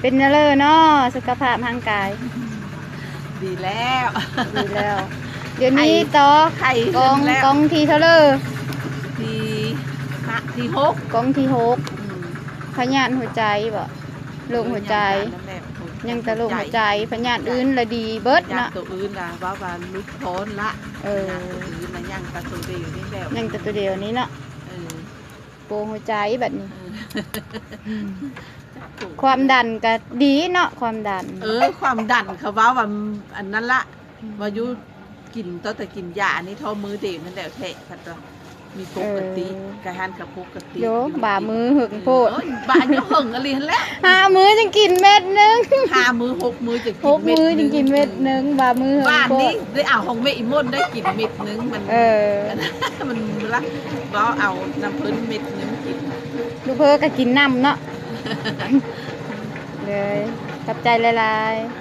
ປັນແນວເລີເນາະ ສຸຂະພາບຮ່າງກາຍ? ດີແລ້ວ ດີແລ້ວ. ດຽວນີ້ຕໍ່ ໄຂ້ຂຶ້ນແລ້ວ ກອງ ກອງທີເທົ່າເລີ? ທີຫ້າ ທີຫົກ ກອງທີຫົກ. ອືມ ພະຍາດຫົວໃຈບໍ? ໂລກຫົວໃຈ. ເອີ ຍັງແຕ່ໂລກຫົວໃຈ ຍັງແຕ່ໂລກຫົວໃຈ ພະຍາດອື່ນລະດີເບິດເນາະ. ພະຍາດໂຕອື່ນລະເວົ້າວ່າຫຼຸດພ້ອນລະ. ເອີ ພະຍາດໂຕອື່ນລະຍັງແຕ່ໂຕດຽວນີ້ແຫຼະ ຍັງແຕ່ໂຕດຽວນີ້ເນາະ. ເອີ ໂປງຫົວໃຈບັດນີ້. ເອີ ອືມ ຄວາມດັນກະດີເນາະ ຄວາມດັນ. ເອີ ຄວາມດັນເຂົາເວົ້າວ່າອັນນັ້ນລະ ອືມ ວ່າຢູ່ກິນ ຕັ້ງແຕ່ກິນຢາອັນນີ້ທໍ່ມືເດມັນແລ້ວແທ້ ພັດວ່າມີປົກກະຕິ. ເອີ ກະຫັ້ນກະປົກກະຕິ. ໂຢ ບາມືເຫິງໂພດ. ເອີ ບາຢູ່ເຫິງອີ່ຫຼີຫັ້ນແຫຼະ ຫ້າມື້ຈຶ່ງກິນເມັດໜຶ່ງ ຫ້າມື້ຫົກມື້ຈຶ່ງກິນເມັດໜຶ່ງ. ຫົກມື້ຈຶ່ງກິນເມັດໜຶ່ງ ບາມືເຫິງໂພດ. ບາດນີ້ໄດ້ເອົາຂອງແມ່ອີ່ມົນໄດ້ກິນເມັດໜຶ່ງ ມັນ ເອີ ມັນລະ ເວົ້າເອົານຳເພິ່ນເມັດໜຶ່ງກິນ. ລູກເພີກະກິນນຳເນາະ. ເລີຍ ຂອບໃຈຫຼາຍໆ.